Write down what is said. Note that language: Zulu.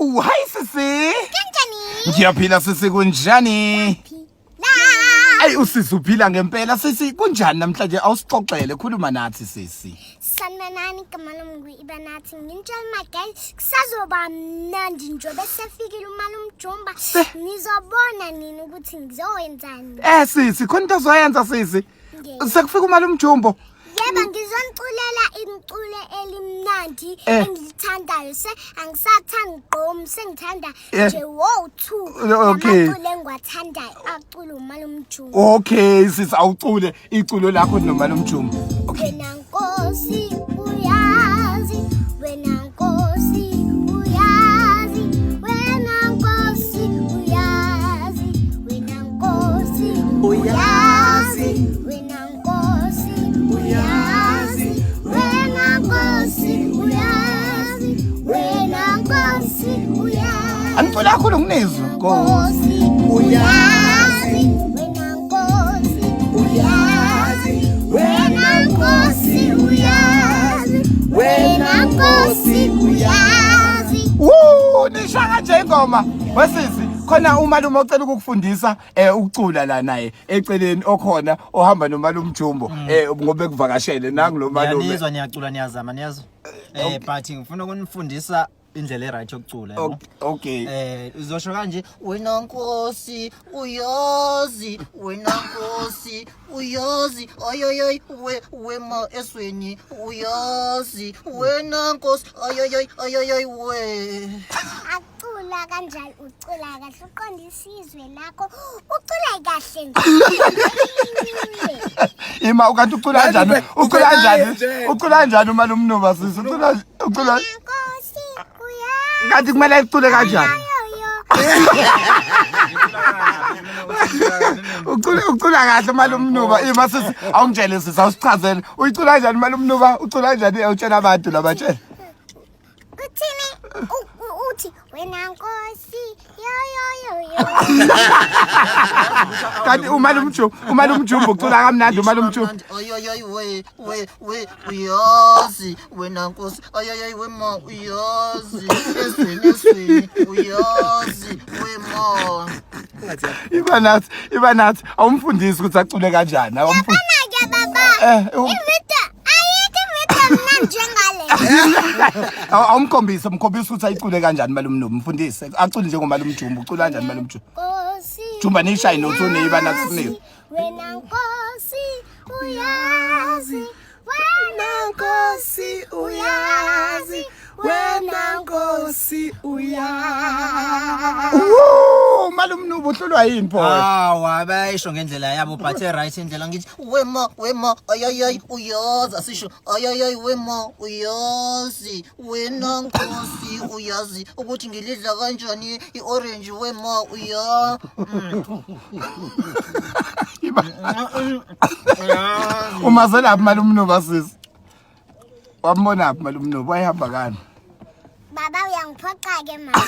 Woo, hi sisi. Kanjani? Ngiyaphila sisi kunjani? La. Ayi usisi uphila ngempela sisi kunjani namhlanje awusixoxele khuluma nathi sisi. Sanibonani igama lami ngu-Ibanathi nginitshela my guys kusazoba mnandi nje bese fikile uMalumjumba nizobona nini ukuthi ngizoyenzani. Eh sisi khona into ozoyenza sisi. Sekufika uMalumjumbo. Yebo ngizoniculela imculo elimnandi Eh. engilithandayo se angisathandi gqom sengithanda Eh. nje wow two amaculo engiwathandayo acula uMalumjumba. Okay sisi awucule iculo lakho noMalumjumbo. Okay. Wena Nkosi uyazi, wena Nkosi uyazi, wena Nkosi uyazi, wena Nkosi uyazi, wena Nkosi uyazi, wena Nkosi uyazi, wena Nkosi uyazi. Angicula kakhulu nginizwe. Nkosi uyazi, wena Nkosi uyazi, wena Nkosi uyazi, wena Nkosi uyazi. Woo, nisha kanje ingoma. Wesisi khona umalume ocela ukukufundisa ukucula la naye eceleni okhona ohamba noMalumjumbo ngoba ekuvakashele nangu lo malume. Niyazwa niyacula niyazama niyazwa. But ngifuna ukunifundisa indlela e-right yokucula yabo. Okay. Uzosho kanje wena Nkosi uyazi wena Nkosi uyazi ayoyoy we wema esweni uyazi wena Nkosi ayoyoy ayoyoy we. Acula kanjani ucula kahle uqonda isizwe lakho ucula kahle nje. Ima ukanti ucula kanjani? Ucula kanjani? Ucula kanjani uMalumnuba sisi? Ucula Nkosi uyazi. Kanti kumele ayicule kanjani? Ucula kahle uMalumnuba. Ima sisi awungitshele sisi awusichazele. Uyicula kanjani uMalumnuba? Ucula kanjani awutshela abantu labatshela? Uthini? Uthi wena Nkosi yo yo yo yo. Kanti uMalumjumbo ucula kamnandi uMalumjumbo. Ayoyoy we we we uyazi wena Nkosi ayoyoy we ma uyazi esweni esweni uyazi we ma. Iba nathi awumfundisi ukuthi acule kanjani. Awumfundisi. Yabona ke baba. Ividiyo ayikho ividiyo mnandi njengale. Awumkhombise umkhombise ukuthi ayicule kanjani Malumnuba mfundise. Acule njengoMalumjumbo ucula kanjani Malumjumbo. Nkosi. Jumba nishaye nothi uniba nathi sinike. Wena Nkosi uyazi. Wena Nkosi uyazi, wena Nkosi uyazi. Woo, Malumnuba uhlulwa yini pho? Hawa bayisho ngendlela yabo but e-right indlela ngithi wema wema ayoyoy uyazi asisho ayoyoy wema uyazi wena Nkosi uyazi ukuthi ngilidla kanjani i-orange wema uya. Umazelaphi Malumnuba sisi? Wambonaphi Malumnuba? Wayehamba kani? Baba uyangiphoxa ke mama.